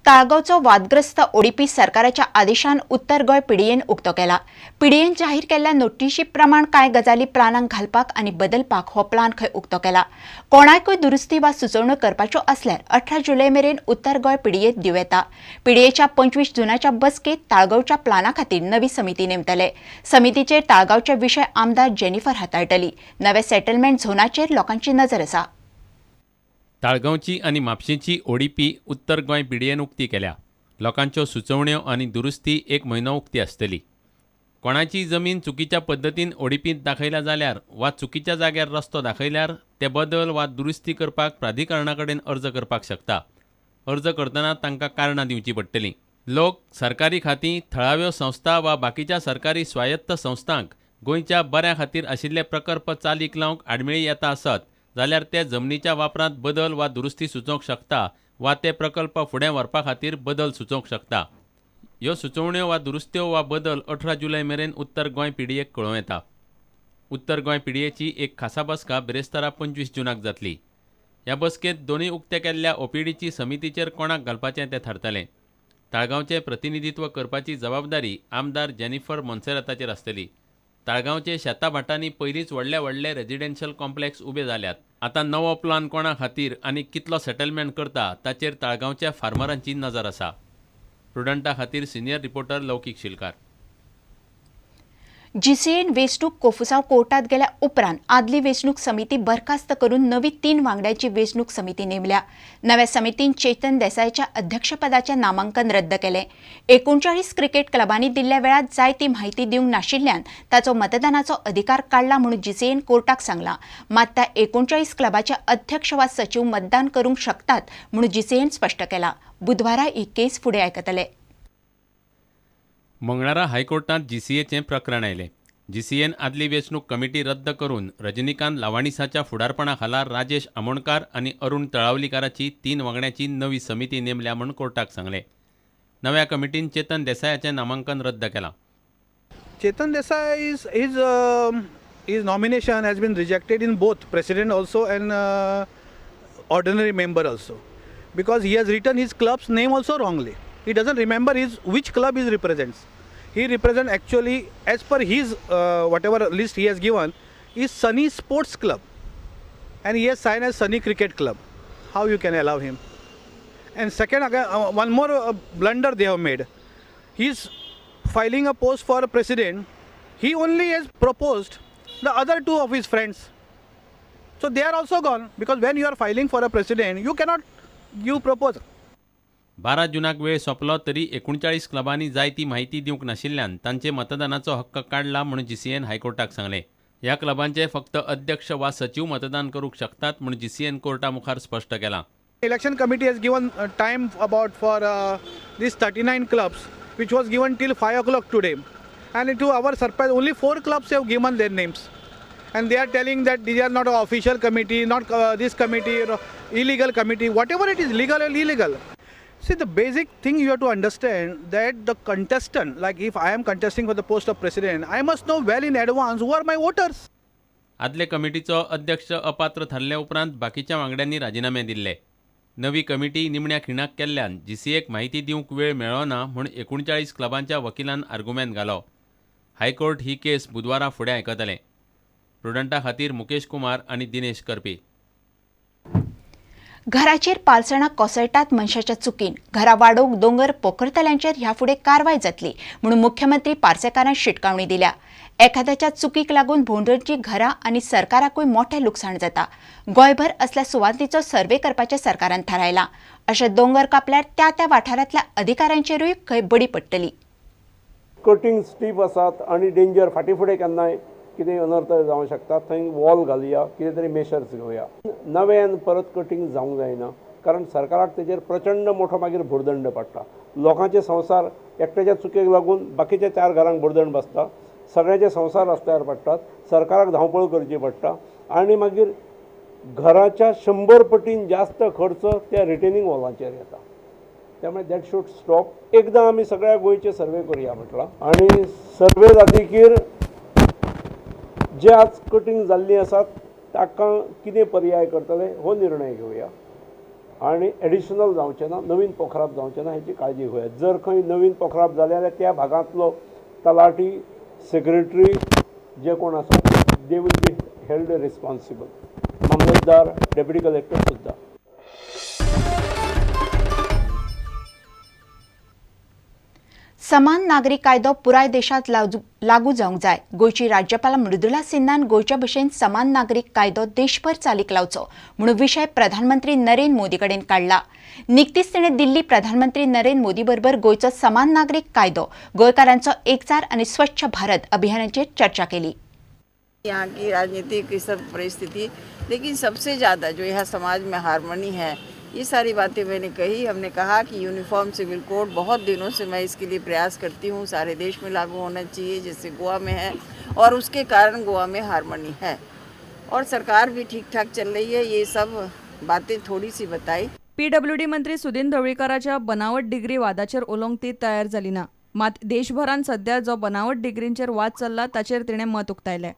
ताळगांवचो वादग्रस्त ओडीपी सरकाराच्या आदेशान उत्तर गोंय पीडीएन उक्तो केला. पीडीएन जाहीर केल्ल्या नोटिशी प्रमाण कांय गजाली प्लानाक घालपाक आनी बदलपाक हो प्लान खंय उक्तो केला. कोणाकूय दुरुस्ती वा सुचोवण्यो करपाच्यो आसल्यार 18 जुलय मेरेन उत्तर गोंय पीडीएत दिवं येता. पीडीएच्या 25 जुनाच्या बसकेत ताळगांवच्या प्लाना खातीर नवी समिती नेमतले. समितीचेर ताळगांवचे विशय आमदार जेनिफर हाताळटली. नव्या सेटलमेंट झोनाचेर लोकांची नजर आसा. ताळगांवची आनी म्हापशेंची ओडीपी उत्तर गोंय पीडीएन उक्ती केल्या. लोकांच्यो सुचोवण्यो आनी दुरुस्ती एक म्हयनो उक्ती आसतली. कोणाची जमीन चुकीच्या पद्दतीन ओडीपींत दाखयल्या जाल्यार वा चुकीच्या जाग्यार रस्तो दाखयल्यार ते बदल वा दुरुस्ती करपाक प्राधिकरणा कडेन अर्ज करपाक शकता. अर्ज करतना तांकां कारणां दिवचीं पडटलीं. लोक, सरकारी खातीं, थळाव्यो संस्था वा बाकीच्या सरकारी स्वायत्त संस्थांक गोंयच्या बऱ्या खातीर आशिल्ले प्रकल्प चालीक लावंक आडमेळी येता आसत जाल्यार ते जमनीच्या वापरांत बदल वा दुरुस्ती सुचोवंक शकता वा ते प्रकल्प फुडें व्हरपा खातीर बदल सुचोवंक शकता. ह्यो सुचोवण्यो वा दुरुस्त्यो वा बदल 18 जुलय मेरेन उत्तर गोंय पीडीएक कळोवं येता. उत्तर गोंय पीडीएची एक खासा बसका बिरेस्तारा 25 जुनाक जातली. ह्या बसकेंत दोनूय उक्ते केल्ल्या ओपीडीची समितीचेर कोणाक घालपाचें तें थारतलें. ताळगांवचें प्रतिनिधित्व करपाची जबाबदारी आमदार जेनिफर मोन्सेराताचेर आसतली. ताळगांवचे शेता भाटांनी पयलींच व्हडले व्हडले रेजिडेन्शियल कॉम्प्लेक्स उबे जाल्यात. आतां नवो प्लान कोणा खातीर आनी कितलो सेटलमेंट करता ताचेर ताळगांवच्या फार्मरांची नजर आसा. प्रुडंटा खातीर सिनियर रिपोर्टर लौकीक शिलकार. जीसीएन वेंचणूक कोफुसांव कोर्टात गेल्या उपरांत आदली वेंचणूक समिती बरखास्त करून नवी तीन वांगड्यांची वेंचणूक समिती नेमल्या. नव्या समितीन चेतन देसायच्या अध्यक्षपदाचें नामांकन रद्द केलें. 39 क्रिकेट क्लबांनी दिल्ल्या वेळात जाय ती म्हायती दिवंक नाशिल्ल्यान ताचो मतदानाचो अधिकार काडला म्हणून जीसीएन कोर्टाक सांगलां. मात त्या 39 क्लबाचे अध्यक्ष वा सचीव मतदान करूंक शकतात म्हणून जीसीएन स्पश्ट केलां. बुधवारा ही केस फुडें आयकतले. मंगळारा हायकोर्टांत जीसीएचें प्रकरण आयलें. जीसीएन आदली वेंचणूक कमिटी रद्द करून रजनीकांत लावाणीसाच्या फुडारपणा खाला राजेश आमोणकार आनी अरुण तळावलीकाराची तीन वांगड्यांची नवी समिती नेमल्या म्हूण कोर्टाक सांगलें. नव्या कमिटीन चेतन देसायाचें नामांकन रद्द केलां. Chetan Desai is his nomination has been rejected in both president also and ordinary member also, because he has written his club's name also wrongly. He doesn't remember his which club he represents. He represent actually, as per his whatever list he has given, is Sunny Sports Club, and he has signed as Sunny Cricket Club. How you can allow him? And second, again, one more blunder they have made. He's filing a post for a president. He only has proposed the other two of his friends. So they are also gone, because when you are filing for a president, you cannot give proposal. 12 जुनाक वेळ सोंपलो तरी 39 क्लबांनी जाय ती म्हायती दिवंक नाशिल्ल्यान तांचे मतदानाचो हक्क काडला म्हूण जीसीएन हायकोर्टाक सांगलें. ह्या क्लबांचे फक्त अध्यक्ष वा सचीव मतदान करूंक शकतात म्हूण जीसीएन कोर्टा मुखार स्पश्ट केलां. Election committee has given time about for these 39 clubs, which was given till 5 o'clock today. And to our surprise, only four clubs have given their names. And they are telling that these are not an official committee, not this committee, or illegal committee, whatever it is, legal or illegal. See, the basic thing you have to understand that the contestant, like if I am contesting for the post of president, I must know well in advance who are my voters. आदले कमिटीचो अध्यक्ष अपात्र थारल्या उपरांत बाकीच्या वांगड्यांनी राजिनामे दिल्ले. नवी committee निमण्या खिणाक केल्ल्यान जीसीएक म्हायती दिवंक वेळ मेळ्ळो ना म्हूण 39 क्लबांच्या वकिलान आर्गुमेंत घालो. हायकोर्ट ही केस बुधवारा फुडें आयकतलें. प्रुडंटा खातीर मुकेश कुमार आनी दिनेश करपी. घराचेर पालसणां कोसळटात मनशाच्या चुकीन. घरा वाडोवंक दोंगर पोखरतल्यांचेर ह्या फुडें कारवाय जातली म्हणून मुख्यमंत्री पार्सेकारान शिटकावणी दिल्या. एखाद्याच्या चुकीक लागून भोंवतणचीं घरां आनी सरकाराकूय मोठें लुकसाण जाता. गोंयभर असल्या सुवातींचो सर्वे करपाचें सरकारान थारायलां. अशे दोंगर कापल्यार त्या त्या वाठारांतल्या अधिकाऱ्यांचेरूय खंय बडी पडटली. कटींग स्टीप आसात आनी डेंजर, फाटीं फुडें केन्नाय कितें अनर्थ जावंक शकता. थंय वॉल घालया, कितें तरी मेशर्स घेवया. नव्यान परत कटींग जावंक जायना, कारण सरकाराक तेजेर प्रचंड मोठो मागीर भुरदंड पडटा. लोकांचे संवसार, एकट्याच्या चुकेक लागून बाकीच्या चार घरांक भुरदंड बसता, सगळ्यांचे संवसार रस्त्यार पडटात, सरकाराक धांवपळ करची पडटा आनी मागीर घराच्या 100 पटीन जास्त खर्च त्या रिटेनिंग वॉलाचेर येता. त्यामुळे that should stop. एकदां आमी सगळ्या गोंयचे सर्वे करुया म्हटलां आनी सर्वे जातकीर जे आज कटींग जाल्लीं आसात ताका कितें पर्याय करतले हो निर्णय घेवया. आनी एडिशनल जावचें ना, नवीन पोखराप जावचें ना हेची काळजी घेवया. जर खंय नवीन पोखराप जालें जाल्यार त्या भागांतलो तलाठी, सेक्रेटरी जे कोण आसा they will be held responsible, मामलेदार, डेप्युटी कलेक्टर सुद्दां. समान नागरी कायदो पुराय देशांत लागू जावंक जाय. गोंयची राज्यपाल मृदुला सिन्हान गोंयच्या भशेन समान नागरीक कायदो देशभर चालीक लावचो म्हणून विशय प्रधानमंत्री नरेंद्र मोदी कडेन काडला. निकतीच तिणें दिल्ली प्रधानमंत्री नरेंद्र मोदी बरोबर गोंयचो समान नागरीक कायदो, गोंयकारांचो एकचार आनी स्वच्छ भारत अभियानाचेर चर्चा केली. यहाँ की राजनीतिक की सब परिस्थिति, लेकिन सबसे ज़्यादा जो यहाँ समाज में हारमोनी है, ये सारी बातें मैंने कही. हमने कहा कि यूनिफॉर्म सिविल कोड बहुत दिनों से मैं इसके लिए प्रयास करती हूँ, सारे देश में लागू होना चाहिए जैसे गोवा में है, और उसके कारण गोवा में हारमोनी है और सरकार भी ठीक ठाक चल रही है. ये सब बातें थोड़ी सी बताई. पीडब्ल्यूडी मंत्री सुदिन ढवळीकाराच्या बनावट डिग्री वादाचेर उलोवंक ती तयार जाली ना. मात देशभरांत सध्या जो बनावट डिग्रींचेर वाद चल्ला ताचेर तिणें मत उक्तायलें.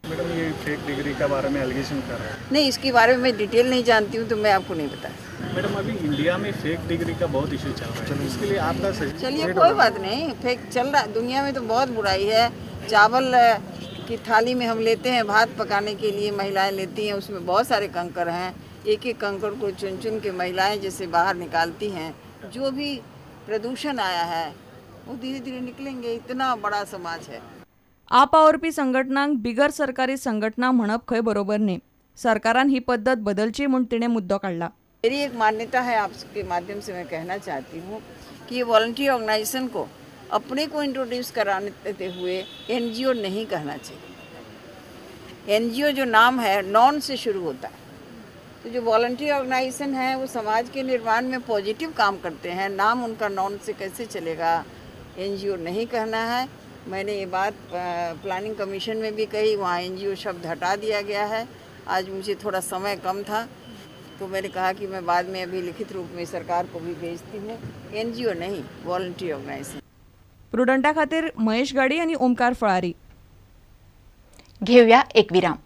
मैडम, ये फेक डिग्री के बारे में एलिगेशन कर रहा है. नहीं, इसके बारे में मैं डिटेल नहीं जानती हूँ तो मैं आपको नहीं बता. मैडम, अभी इंडिया में फेक डिग्री का बहुत इशू चल रहा है, इसके लिए आपका सजेशन? चलिए, कोई बात नहीं. फेक चल रहा, दुनिया में तो बहुत बुराई है. चावल की थाली में हम लेते हैं भात पकाने के लिए, महिलाएं लेती हैं, उसमें बहुत सारे कंकर हैं. एक एक कंकर को चुन चुन के महिलाएं जैसे बाहर निकालती हैं. जो भी प्रदूषण आया है वो धीरे धीरे निकलेंगे. इतना बड़ा समाज है. आप वावुरपी संघटनांक बिगर सरकारी संघटना म्हणप खंय बरोबर न्ही. सरकारान ही पद्दत बदलची म्हूण तिणें मुद्दो काडला. मेरी एक मान्यता है, आपके माध्यम से मैं कहना चाहती हूँ कि ये वॉलंटियर ऑर्गेनाइजेशन को अपने को इंट्रोड्यूस कराते हुए एनजीओ नहीं कहना चाहिए. एनजीओ जो नाम है नॉन से शुरू होता है, तो जो वॉलंटियर ऑर्गेनाइजेशन है वो समाज के निर्माण में पॉजिटिव काम करते हैं. नाम उनका नॉन से कैसे चलेगा? एनजीओ नहीं कहना है. मैंने ये बात प्लानिंग कमीशन में भी कही, वहाँ एनजीओ शब्द हटा दिया गया है. आज मुझे थोड़ा समय कम था तो मैंने कहा कि मैं बाद में अभी लिखित रूप में सरकार को भी भेजती हूँ. एनजीओ नहीं, वॉलंटियर ऑर्गेनाइजेशन. प्रुडंटा खातीर महेश गाडी आनी ओमकार फळारी. घेऊया एक विराम.